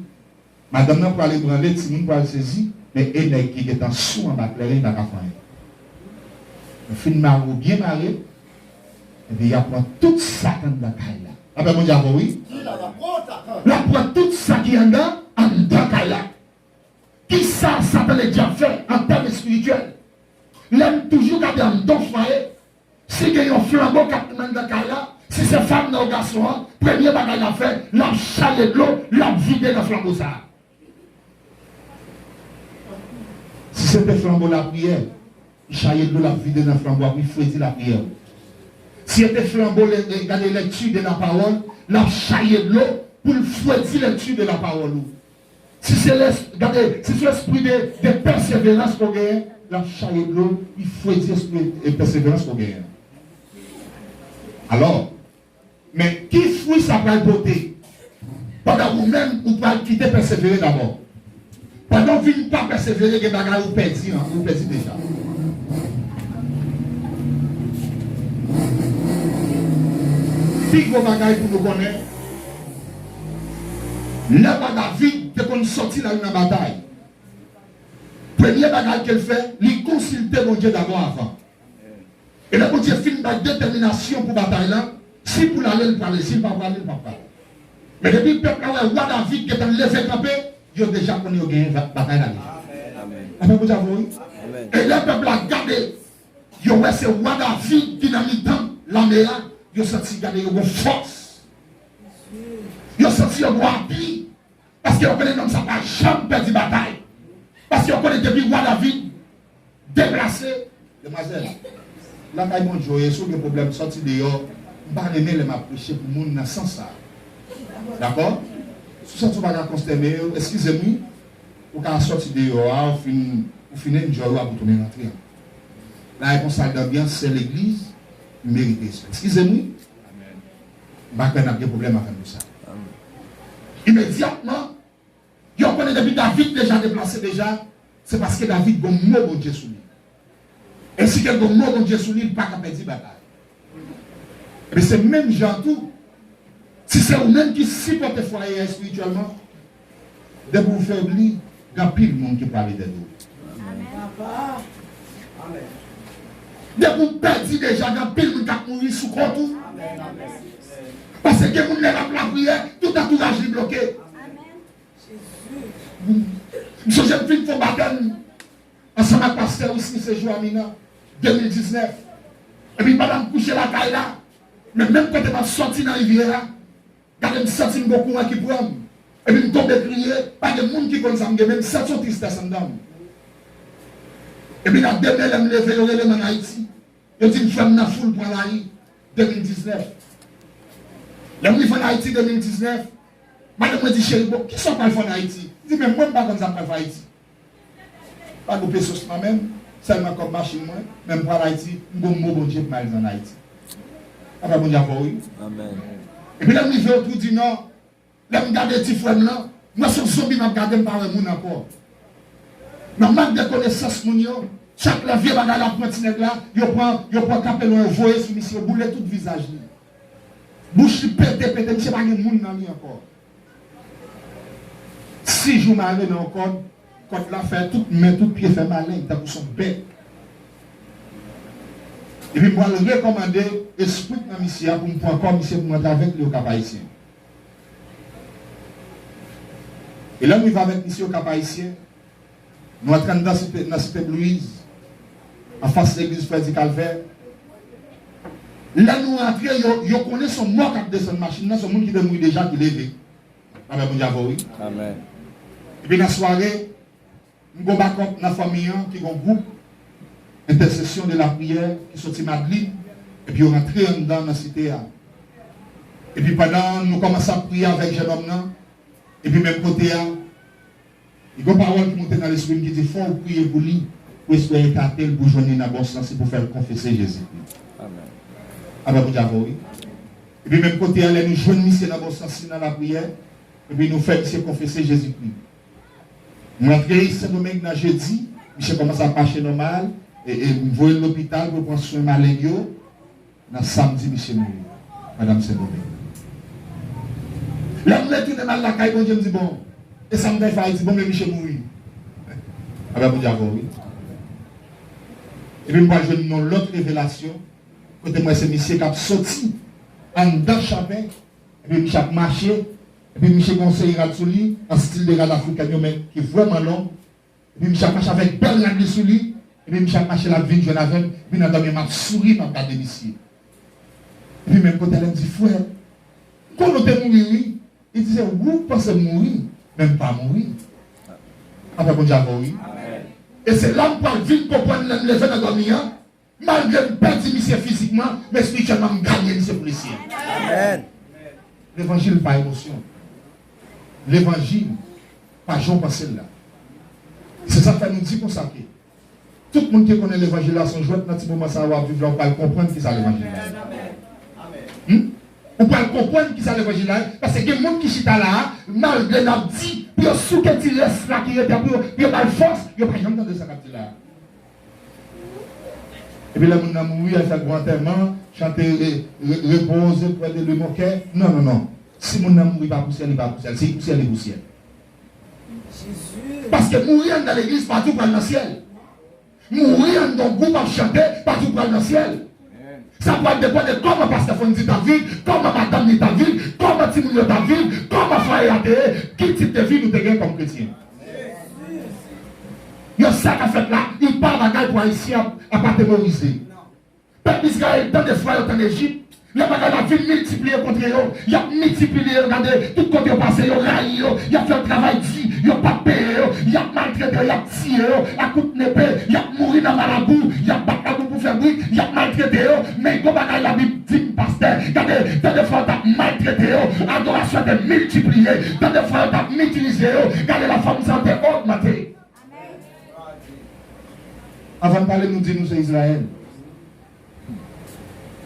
madanm nan pral ebranle, timoun pral sezi, men e nèg ki gentan sou anba kleren, li pa ka fè anyen. Yo fin mare w byen mare, epi y ap pran tout sa k anndan kay la. Lapè Bondye avè w, wi. L ap pran tout sa ki anndan, anndan kay la. Kisa Satan Ledyab fè an tèm espirityèl? Lè m toujou gade anndan fwaye, si gen yon flanbo k ap limen anndan kay la, si se fanm nan ou gason an, premye bagay l ap fè, l ap chaye dlo, l ap vide nan flanbo sa a. Si se te flanbo lapriyè, li chaye dlo, l ap vide nan flanbo a pou l fredi lapriyè ou. Si se te flanbo, le, le, gade, lèkti de lapawòl, l ap chaye dlo pou l fredi lèkti de lapawòl ou. Si se lès-, gade, si se lespri de, de pèseverans ke w genyen, l ap chaye dlo, li fredi espri de pèseverans ke w genyen. Alò, men ki fwi sa pral pote? Pandan ou menm, ou pral kite pèsevere dabò. Pandan w vin pa pèsevere, gen bagay ou pèdi, an, ou pèdi deja. Pi gwo bagay pou nou konnen, lè wa David te konn sòti l al nan batay, premye bagay ke l fè, li konsilte Bondye dabò avan. E lè Bondye fin bay detèminasyon pou batay la, si pou l ale, l prale, si l pa prale, l pa prale. Men depi pèp la wè wa David gentan leve kanpe, yo deja konnen yo genyen va-, batay la deja. Amèn. Amèn. Apre Bondye avè w, wi. Amèn. E lè pèp la gade, yo wè se wa David ki nan mitan lame a, yo santi gade yo gon fòs. Yo santi yo gon apui. Paske yo konnen nonm sa pa janm pèdi batay. Paske yo konnen depi wa David deplase, demwazèl, lakay Bondye w ye, si w gen pwoblèm, sòti deyò. M pa renmen lè m ap preche pou moun nan sans sa. Dakò? Si w santi w pa ka konstène yo, eskize m wi. Ou ka sòti deyò a, ou fin, ou fin enjoy w ap ou tounen rantre. La e konsa l anbyans, se legliz, m merite respè. Eskize m wi. M pa kwè n ap gen pwoblèm avè m pou sa. Imedyatman, yo konnen depi David deja deplase deja, se paske David gon mo Bondye sou li. E si ke gon mo Bondye sou li, li pa ka pèdi batay. Ebyen, se menm jan tou, si se ou menm ki sipòte fwaye a espirityèlman, depi w febli, gen anpil moun ki prale dèyè w. Depi w pèdi deja, gen anpil moun k ap mouri sou kont ou. Paske gen moun lè l ap lapriyè, tout antouraj li bloke. M sonje m fin fè batèm ansanm ak pastè Wisny Sejour Amina, de mil diznèf. Epi pandan m kouche lakay la, men menm kote m ap sòti nan rivyè a, gade m santi m gon kouran ki pran m. Epi m tonbe kriye, pa gen moun ki konn sa m gen, men m santi yon tristès anndan m. Epi nan demen lè m leve, yo rele m ann Ayiti. Yo di m frè m nan foul pran lari, de mil diznèf. Lè m rive ann Ayiti de mil diznèf, madanm mwen di, "Cheri, bon, kisa w pral fè ann Ayiti?" M di, "Men mwen, m pa konn sa m pral fè Ayiti." Pa gen pesos nan men m, sèlman kòb machin mwen, men m pral Ayiti, m gon mo Bondye pou m al di ann Ayiti. Apa Bondye avè w wi. Epi lè m rive Otwoudinan, lè m gade ti frè m lan, m wè se yon zonbi m ap gade, m pa wè moun ankò. Nan mank de konesans moun yo, chak lè vye bagay la pran ti nèg la, yo pran, yo pran kapelon, yo voye sou misye, yo boule tout vizaj li. Bouch li pete, pete, misye pa gen moun nan li ankò. Sis jou mare nan yon kòd, kòd la fè tout men, tout pye fè maleng, tankou se yon bèt. Epi m pral rekòmande espri k nan misye a pou m pran kò misye pou m rantre avèk li Okap Ayisyen. E lè m rive avèk misye Okap Ayisyen, nou antre anndan site, nan Site Blouiz, anfas legliz Frè di Kalvè. Lè nou rantre, yo, yo konnen se yon mò k ap desann machin nan, se yon moun ki te mouri deja ki leve. Amen, Bondye avè w, wi. Epi nan sware, m gon bakòp nan fanmi an ki gon gwoup Intercession de la Prière ki soti Madlin, epi yo rantre anndan nan site a. Epi pandan nou kòmanse ap priye avèk jennonm nan, epi menm kote a, li gon pawòl ki monte nan lespri m ki di, "Fò w priye pou li, pou espri a ekate l, pou jwenn li nan bon sans, e pou fè l konfese Jezikri." Amen, Bondye avè w, wi. Epi menm kote a, lè nou jwenn misye nan bon sans li nan lapriyè, epi nou fè misye konfese Jezikri. M rantre Sendomeng nan jedi, misye kòmanse ap mache nòmal, e, e m voye l lopital pou yo pran swen maleng yo. Nan samdi, misye mouri. Madanm Sendomeng. Lè m retounen m al lakay Bondye, m di, "Bon, e sa m t ap fè Ayiti?" Bon, men misye mouri. Amen, Bondye avè w, wi. Epi m pral jwenn yon lòt revelasyon, kote m wè se misye k ap soti anndan chapè, epi misye ap mache, epi misye gen yon seri rad sou li, an stil de rad afriken yo, men ki vrèman long. Epi misye ap mache avèk bèl rad li sou li, epi misye ap mache, l ap vin jwenn avè m, epi nan dòmi m ap souri, m ap gade misye. Epi menm kote a, lè m di, "Frè, m konnen w te mouri, wi." Li di, "Se ou k panse m mouri, men m pa mouri." Amen, Bondye avè w, wi. E se la m pral vin konprann lè m leve nan dòmi an, malgre m pèdi misye fizikman, men espirityèlman m ganye misye pou lesyèl. Levanjil pa emosyon. Levanjil pa jan w panse l la. Se sa k fè nou di konsa ke tout moun ki konnen levanjil la se yon jwèt, nan ti moman sa a w ap viv la, ou pral konprann kisa levanjil la ye. Hmm? Ou pral konprann kisa levanjil la ye, paske gen moun ki chita la a, malgre n ap di pou yo souke ti rès la ki rete a, pou yo, pou yo ba l fòs, yo pa janm tande sa n ap di la a. Epi lè moun nan mouri, al fè gwo antèman, chante re, re, repose près de lui mon cœur. Non, non, non. Si moun nan mouri pa pou syèl, li pa pou syèl. Si li pou syèl, li pou syèl. Paske mouri anndan legliz pa di w pral nan syèl. Mouri anndan yon gwoup ap chante pa di w pral nan syèl. Sa pral depann de kòman pastè Fondy t ap viv, kòman madanm li t ap viv, kòman timoun yo t ap viv, kòman fwaye a te ye, ki tip de vi nou te gen kòm kretyen. Yo, sa k ap fèt la, li pa bagay pou Ayisyen ap, ap atemorize. Pèp Izrayèl tande fwa yo t ann Ejip, lè bagay la vin miltipliye kontre yo, y ap miltipliye yo, gade, tout kote yo pase, yo rayi yo, y ap fè yo travay di, Yo p ap peye yo, y ap maltrete yo, y ap tiye yo a kout nepe, y ap mouri nan Malabou, y ap bat labou pou fè brik, y ap maltrete yo. Men gon bagay Labib di m, pastè, gade, tan de fwa yo t ap maltrete yo, adorasyon te miltipliye, tan de fwa yo t ap mitilize yo, gade lafanm sa te ogmante. Avan n pale, nou di nou se Izrayèl.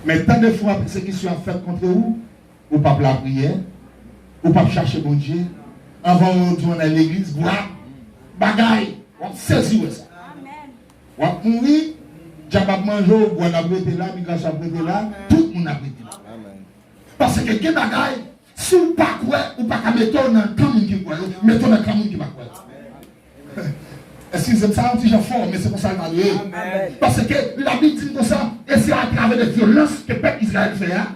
Men tan de fwa pèsekisyon ap fèt kont ou, ou p ap lapriyè, ou p ap chache Bondye, anvan yo di w ann al legliz, vwap, bagay, w ap sezi wè sa. W ap mouri, dyab ap manje w, gwàn ap rete la, migrasyon ap rete la, tout moun ap rete la. Paske gen bagay, si w pa kwè, ou pa ka mete w nan kan moun ki kwè yo, mete w nan kan moun ki pa kwè yo. Eskize m, sa yon ti jan fò, men se konsa l pale. Paske Labib di n konsa, e se atravè de vyolans ke pèp Izrayèl fè a.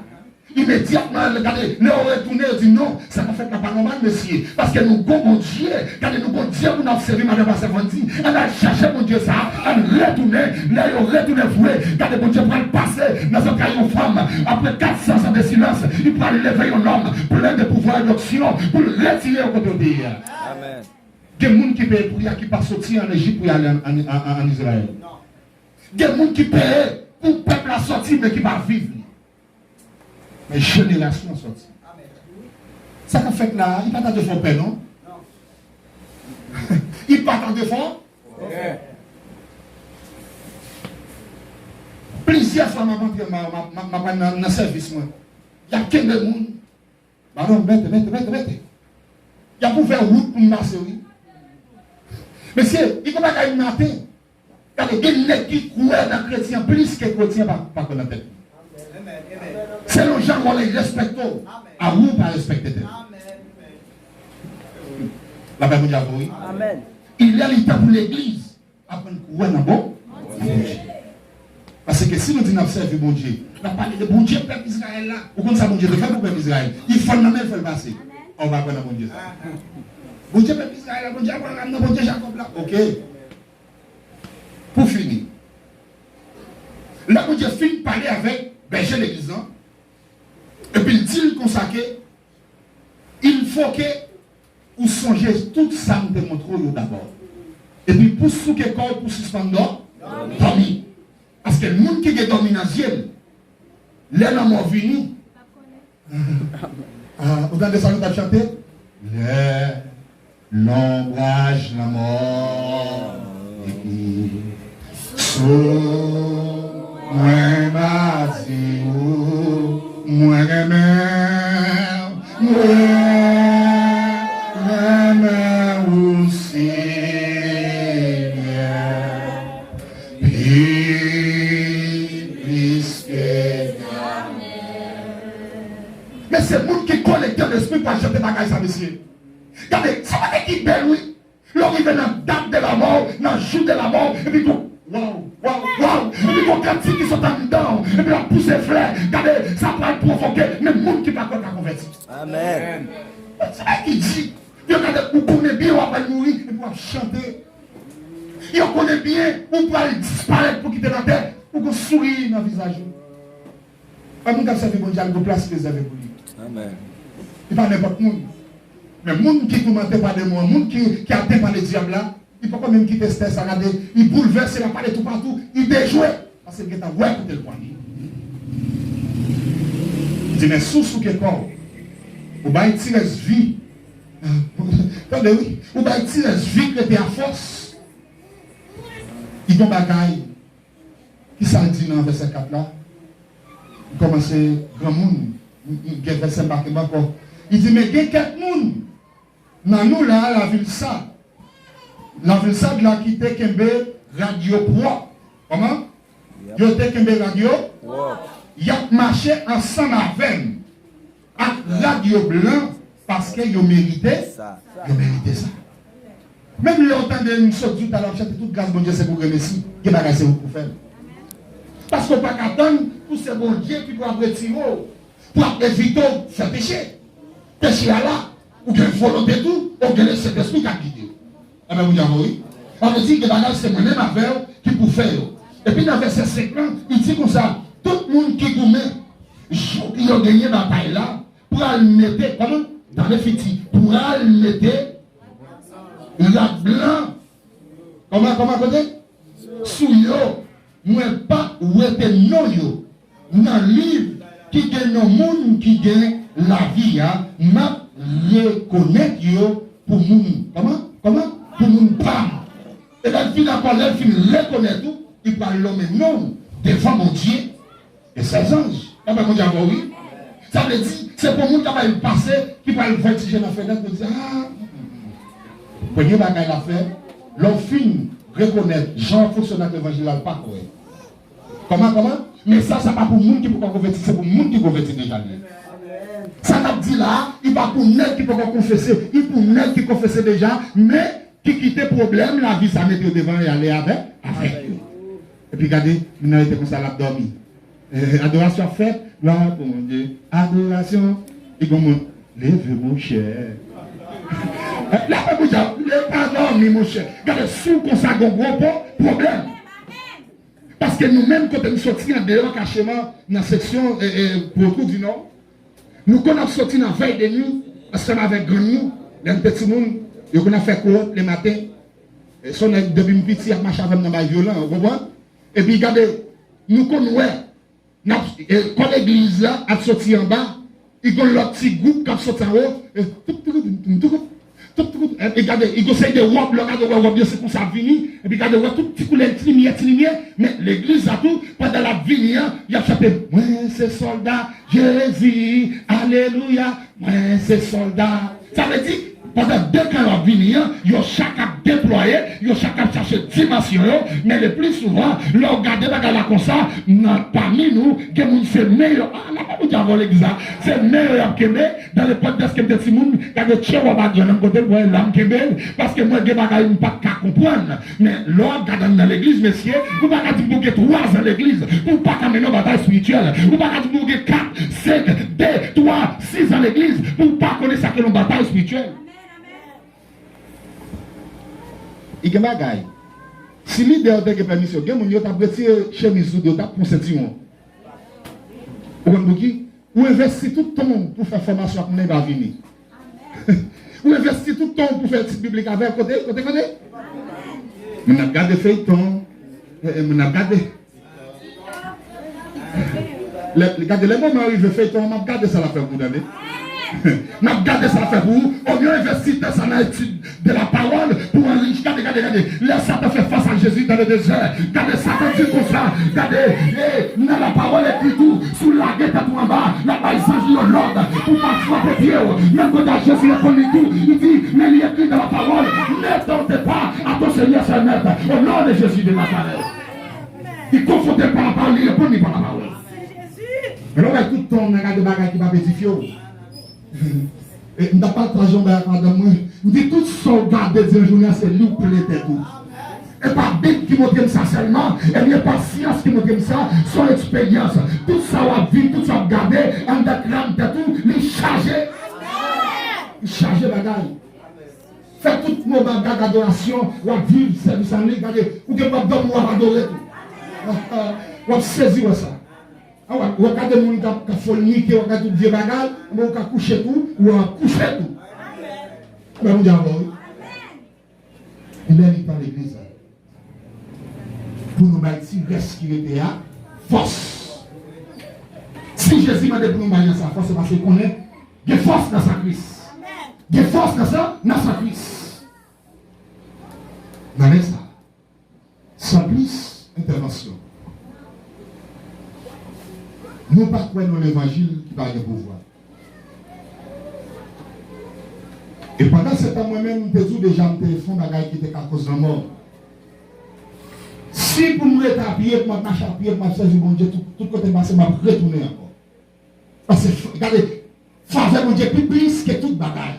Imedyatman, gade, lè yo retounen, yo di, "Non, sa k ap fèt la pa nòmal, mesye. Paske nou gon Bondye, gade, nou gon Dye pou n ap sèvi, madan pastè Vandy. Ann al chache Bondye sa a, ann retounen." Lè yo retounen vre, gade, Bondye pral pase nan zantray yon fanm. Apre kat san zan de silans, li pral leve yon nonm plen de pouvwa e donksyon pou l retire yo kote yo te ye a. Gen moun ki peye pri a ki pa soti ann Ejip pou y ale ann, ann, ann, ann Izrayèl. Gen moun ki peye pou pèp la soti, men ki pa viv li. Men jenerasyon an soti. Sa k ap fèt la a, li pa tande fè w pè, non. Li pa tande fè w pè. Plizyè fwa m ap antre, m ap, m ap, m ap, m ap nan, nan sèvis mwen. Y ap kenbe moun. Balon, mete, mete, mete, mete. Y ap ouvè wout pou m pase, wi. Mesye, li konn bagay maten. Gade, gen nèg ki kwè nan kretyen plis ke kretyen pa, pa kwè nan tèt li. Selon jan wòl li respekte w, a ou pa respekte tèt. Lapè Bondye avè w, wi. Il est le temps pou legliz aprann kwè nan bon, nan Bondye. Paske si nou di n ap sèvi Bondye, n ap pale de Bondye pèp Izrayèl la. Ou konn sa Bondye te fè pou pèp Izrayèl? Li fann nan men l, fè l pase. An, ou pa kwè nan Bondye sa. Bondye pèp Izrayèl la, Bondye Abraram nan, Bondye Jakòb la. Oke. Pou fini, lè Bondye fin pale avèk bèje legliz lan, epi l di l konsa ke, il faut que ou sonje tout sa m te montre w yo dabò. Epi pou souke kò w, pou sispann dò-, dòmi. Paske moun ki gen dòmi nan zye l, lè lanmò vini, ah, ou tande sa nou t ap chante? Lè lonbraj lanmò vini sou mwen, m a di ou, mwen renmen w, mwen renmen ou, Senyè, pi plis ke gade. Men se moun ki konekte an lespri pral chante bagay sa, mesye. Gade, se bagay ki bèl, wi. Lè w rive nan dat de lanmò, nan jou de lanmò, epi tou, waw, waw, waw, epi gon kantik ki sot anndan w, epi l ap pouse flè. Gade, sa pral pwovoke menm moun ki pa kwè ka konvèti. Amèn. Se bagay ki di, yo gade, ou konnen byen w ap al mouri, epi w ap chante. Yo konnen byen ou pral disparèt pou kite latè, ou gon souri nan vizaj ou. Pa moun k ap sèvi Bondye al gon plas rezève pou li. Amèn. Li pa nenpòt moun. Men moun ki toumante pa demon an, moun ki, ki aten pa ledyab la, li poko menm kite stè sa, gade, li boulvèse, l ap pale toupatou, li dejwe. Paske l gentan wè kote l pwale. Li di, men si w souke kò w, ou bay ti rès vi. Tande wi, ou bay ti rès vi k rete a fòs. Li gon bagay. Kisa l di nan vèsè kat la? M kòmanse granmoun, m, m gen vèsè m pa kenbe ankò. Li di, men gen kèk moun nan nou la a, lavil Sad, lavil Sad la ki te kenbe rad yo pwòp. Kòman? Yo te kenbe rad yo pwòp. Y ap mache ansanm avè m ak rad yo blan, paske yo merite, yo merite sa. Menm lè w tande m sot di w talè w ap chante tout gras Bondye se pou gremesi, gen bagay se ou k pou fè l. Paske w pa ka tann pou se Bondye ki pou ap retire w, pou ap evite w fè peche. Peche a la, ou gen volonte tou, ou gen Lesentespri k ap gide w. Enben, Bondye avè w, wi. Sa vle di, gen bagay se mwen menm avè w ki pou fè yo. Epi nan vèsè senk lan, li di konsa, tout moun ki goumen, jou ki yo genyen batay la, pral mete, kòman? Nan le fiti, pral mete, Rad blan. Kòman, kòman kote? Sou yo. Mwen pa wete non yo nan liv ki gen non moun ki gen lavi a, m ap rekonèt yo pou moun. Kòman? Kòman? Pou moun pa m. E lè l fin ankò, lè l fin rekonèt ou, li pral lonmen non w devan Bondye e sè zanj. Kòman Bondye avè w, wi? Sa vle di, se pou moun k ap pase, ki pral vòltije nan fenèt, pou di, ah, premye bagay l ap fè, lè w fin rekonèt jan w ap fonksyone ak levanjil la, l pa kwè. Kòman, kòman? Mesaj sa pa pou moun ki poko konvèti, se pou moun ki konvèti deja li ye. Sa n ap di la a, li pa pou nèg ki poko konfese, li pou nèg ki konfese deja, men ki kite pwoblèm lavi sa mete yo devan y ale avè, avèk yo. Epi gade, moun nan rete konsa, l ap dòmi. Eh, adorasyon ap fèt, glwa pou Bondye. Adorasyon, li gon moun, leve monchè. Leve monchè, leve pa dòmi monchè. Gade, si w konsa gon gwo po-, pwoblèm. Paske nou menm kote m soti andeyò kacheman nan seksyon, eh, eh, Pwotwou di Nò, nou konn ap soti nan vèy de nwi ansanm avèk grann nou. Lè m te timoun, yo konn ap fè kowòt lematen. E se yon nèg depi m piti ap mache avè m nan bay vyolan, ou konprann? Epi gade, nou konn wè, n ap, e, kò legliz la ap soti anba, e gon lòt ti gwoup k ap soti anwo, e, toup, toup, toup, toup, toup, toup, e, e gade, e gon seri de wòb, lè w gade w wè wòb yo se konsa ap vini, epi gade w wè tout ti koulè, ti limyè, ti limyè, men legliz la tou, pandan l ap vini an, y ap chante, mwen se sòlda Jezi, alelouya, mwen se sòlda. Sa vle di, pandan de kan yo ap vini an, yo chak ap deplwaye, yo chak ap chache dimansyon yo, men le pli souvan, lè w gade bagay la konsa, nan pami nou, gen moun se men yo, ah, la pa pou dyavòl legliz la, se men yo y ap kenbe, dans l'époque dèske m te timoun, gade tchè wòb a grann nan kote l, mwen la m kenbe l, paske mwen gen bagay m pa t ka konprann. Men lè w ap gade anndan legliz, mesye, ou pa ka di m pou w gen twa zan legliz, pou w pa ka mennen yon batay espirityèl. Ou pa ka di m pou w gen kat, senk, de, twa, sis zan legliz, pou w pa konnen sa k rele yon batay espirityèl. I gen bagay. Si lidè yo te gen pèmisyon, gen moun yo t ap retire chemiz ou, yo t ap pran sentiwon. Ou konn pouki? Ou envesti tout tan w pou fè fòmasyon ak moun nan, li pa vini. Ou envesti tout tan w pou fè etid biblik avè l. Kote, kote, kote? Moun ap gade feyton. Eh, eh, moun ap gade. Lè, gade, lè moman rive feyton an, m ap gade sa l ap fè pou ou, tande. M ap gade sa l ap fè pou ou. Olye w envesti tan sa nan etid de la pawòl pou anrichi. Gade, gade, gade. Lè Satan fè fas ak Jezi dan le dezè, gade Satan di l konsa, gade, e, nan la pawòl ekri tou, si w lage tèt ou anba, l ap bay zanj li yo lòd pou pa frape pye w. Menm kote a Jezi reponn li tou, li di, men li ekri dan la pawòl, ne t'ôte pas à ton Seigneur, Seigneur, au nom de Jésus de Nazareth. Li konfwonte l pa la pawòl, li reponn li pa la pawòl. Men lè w bay tout tan w nan gade bagay ki p ap edifye w. E, m t ap pataje yon bagay ak madanm mwen. M di, tout sa w gade di nan jounen an, se li w plen tèt ou. E pa Bib ki montre m sa sèlman, ebyen, pa syans ki montre m sa, se yon eksperyans. Tout sa w ap viv, tout sa w ap gade, anndan kràn tèt ou, li chaje. Li chaje bagay. Fè tout moman gade adorasyon, w ap viv sèvis an liy, gade, ou gen w ap dòmi, w ap adore tou. W ap sezi wè sa. A, w ap, w ap gade moun k ap, k ap fònike, w ap gade tout vye bagay, men ou ka kouche tou, ou ap kouche tou. Anben, Bondye avè w, wi. Lè li tan legliz la, pou nou bay ti rès ki rete a fòs. Si Jezi mande pou nou bay nan sa fòs, se paske l konnen gen fòs nan san Kris. Gen fòs nan san, nan san Kris. Nan lè sa, san plis entèvansyon. Nou pa kwè nan levanjil ki pa gen pouvwa. E pandan se tan, mwen menm, m te di w deja, m te fè yon bagay ki te ka koz lanmò m. Si pou m rete apiye, pou m ap mache apiye, pou m ap sèvi Bondye, tout, tout kote m pase, m ap retounen ankò. Paske, f-, gade, favè Bondye pi plis ke tout bagay.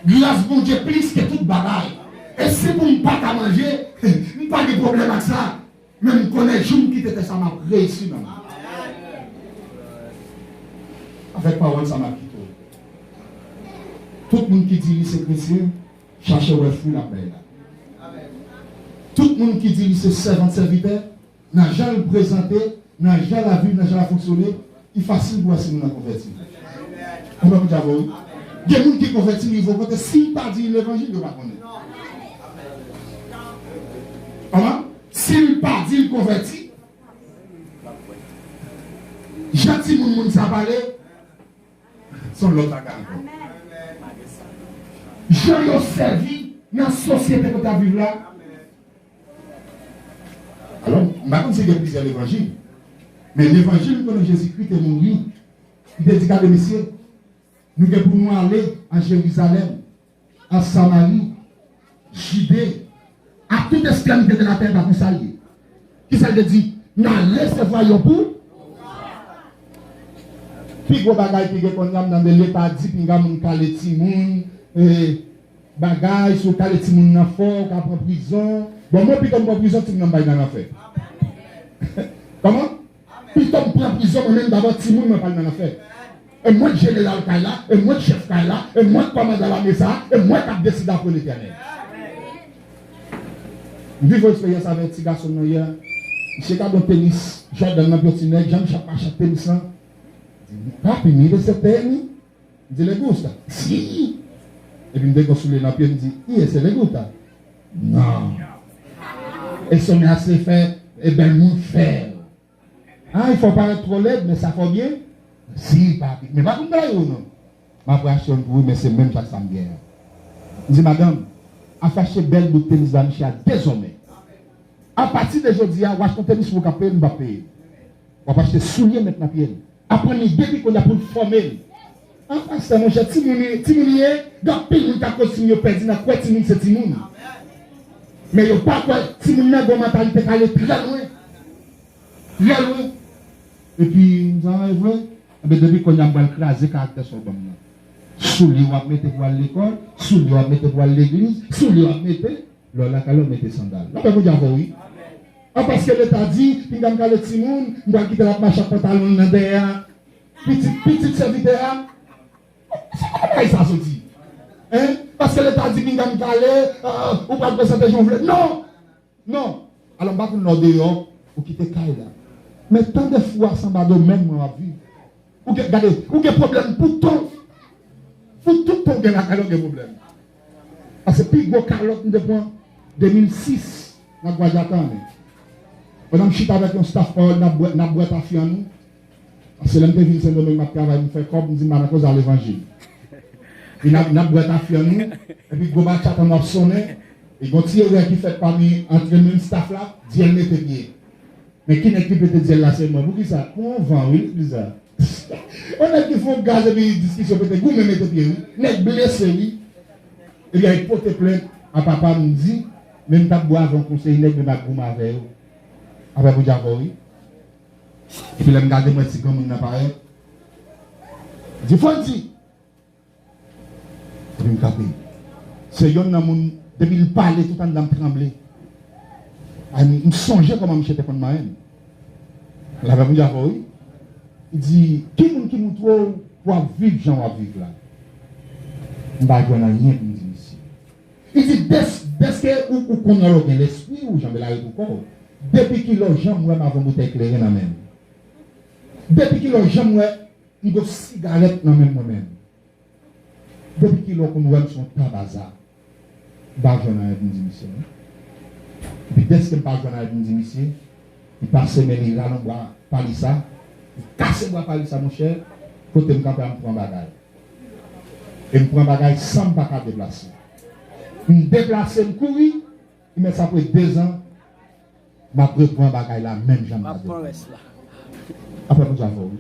Gras Bondye plis ke tout bagay. E si pou m pa ka manje, m pa gen pwoblèm ak sa. Men m konnen jou m kite tè sa, m ap reyisi nan li. Avèk pawòl sa, m ap kite w. Tout moun ki di li se kretyen, chache wè fwi l ap bay la. Tout moun ki di li se sèvant, sèvitè, nan jan l prezante, nan jan l ap viv, nan jan l ap fonksyone, li fasil pou wè si moun nan konvèti. Konprann pou dyab ou, wi. Gen moun ki konvèti, li voye kote, si l pa di levanjil, yo pa konnen. Kòman? Si l pa di l konvèti, jan timoun moun sa pale, se yon lòt bagay ankò. Jan yo sèvi nan sosyete kote y ap viv la. Alò, m pa konn si gen plizyè levanjil, men levanjil m konnen Jezikri te mouri, li te di, gade mesye, nou gen pou nou ale a Jerizalèm, a Samari, Jide, a tout ekstremite de latè, pa konsa l ye. Kisa l te di? N a resevwa yo pou. Pi gwo bagay ki gen kounye a, m tande Leta di, pinga moun kale timoun, e, bagay, si w kale timoun nan fò, w ka pran prizon. Bon, mwen pito m pran prizon, timoun nan m pa al nan lanfè. Kòman? Pito m pran prizon, mwen menm dabò, timoun mwen pa al nan lanfè. E mwen k jeneral kay la, e mwen k chèf kay la, e mwen k kòmandan lame sa a, e mwen k ap deside apre Letènèl. M viv yon eksperyans avèk ti gason m nan yè. Misye gade yon tenis Jordan nan pye yon ti nèg, jan misye ap mache ak tenis lan. Di, papi, mire ese tenis. M di, le gusta? Si. Epi m te gen yon soulye nan pye, m di, y ese le gusta? Non. Eso me hace fe-, e bèl moun fè. Ah, il faut paraître trop laid, mais ça fait bien. Si, papi. Men pa pou m blayi ou non. M ap achte youn pou ou, men se menm jan sa m gen an. M di, madanm, al achte bèl bout tenis ba misye a dezòmè. Apati de jodi a, w achte yon tenis pou ou k ap peye l, m p ap peye l. W ap achte soulye met nan pye l. Aprann li depi kounye a pou l fòme l. An pastè, monchè, timoun, timoun ye, gen anpil moun k ap koz timoun yo pèdi nan kwè timoun se timoun. Men yo pa kwè timoun nan gen yon mantalite k ale trè lwen. Trè lwen. Epi, m di, ah, e vre? Enben, depi kounye a, m pral kraze karaktè sa w ban m nan. Soulye w ap mete pou al lekòl, soulye w ap mete pou al legliz, soulye w ap mete, lè w lakay la, w mete sandal. Lapè Bondye avè w, wi. An paske Leta di, pinga m kale timoun, m pral kite l ap mache ak pantalon l nan dèyè a. Pitit, pitit sèvitè a. Se pa bagay sa soti. Hein? Paske Leta di, pinga m kale, euh, ou pral prezante jan w vle. Non! Non. Alò, m pa konn lè w deyò, ou kite kay la. Men tan de fou a sanba domèn mwen w ap viv. Ou gen, gade, ou gen pwoblèm pou tan. Pou tout tan w gen lakay la, w gen pwoblèm. Paske pi gwo kalòt m te pran de mil sis nan Gwadyakan, men. Pandan m chita avèk yon staff pawòl, n ap bwè, n ap bwè tafi an nou. Paske lè m te vin Sendomeng, m ap travay, m fè kòb, m di m pa nan koze a levanjil. Epi n ap, n ap bwè tafi an nou, epi gwo batchat an nou ap sonnen, e gon ti erè ki fèt pami antre menm staff la, dyèl mete pye. Men ki nèg ki pete dyèl la se mwen. Poukisa? Gon van, wi, legliz la. Yon nèg ki fè yon gaz epi diskisyon pete, goumen mete pye, wi. Nèg blese, wi. Epi al pote plent a papa m, di, men m t ap bwè avè yon konsèy nèg, men m ap goumen avè yo. Apre pou djavò, wi. Epi lè m gade, m wè ti granmoun nan parèt. Di, Fondy! Epi m kanpe. Se yonn nan moun, depi l pale, tout anndan m tranble. Ay, m, m sonje kòman misye te konn manyen m. Lapè Bondye avè w, wi. Li di, ki moun ki montre w pou w ap viv jan w ap viv la? M pa jwenn anyen pou m di misye. Li di, dès-, dèske ou, ou konnen lè w gen lespri ou, janbe lari pou kò w. Depi kilè w janm wè m avè yon boutèy kleren nan men m? Depi kilè w janm wè m gon sigarèt nan men m mwen menm? Depi kilè w konn wè m se yon tabaza? M pa jwenn anyen pou m di misye, non. Epi dèske m pa jwenn anyen pou m di misye, li pase men li rale yon bwa palisa, li kase bwa palisa, monchè, kote m kanpe a, m pran bagay. E m pran bagay san m pa ka deplase. M deplase, m kouri, li mèt sa pre dezan, m ap repran bagay la menm jan m ta deplase. Apre Bondye avè w, wi.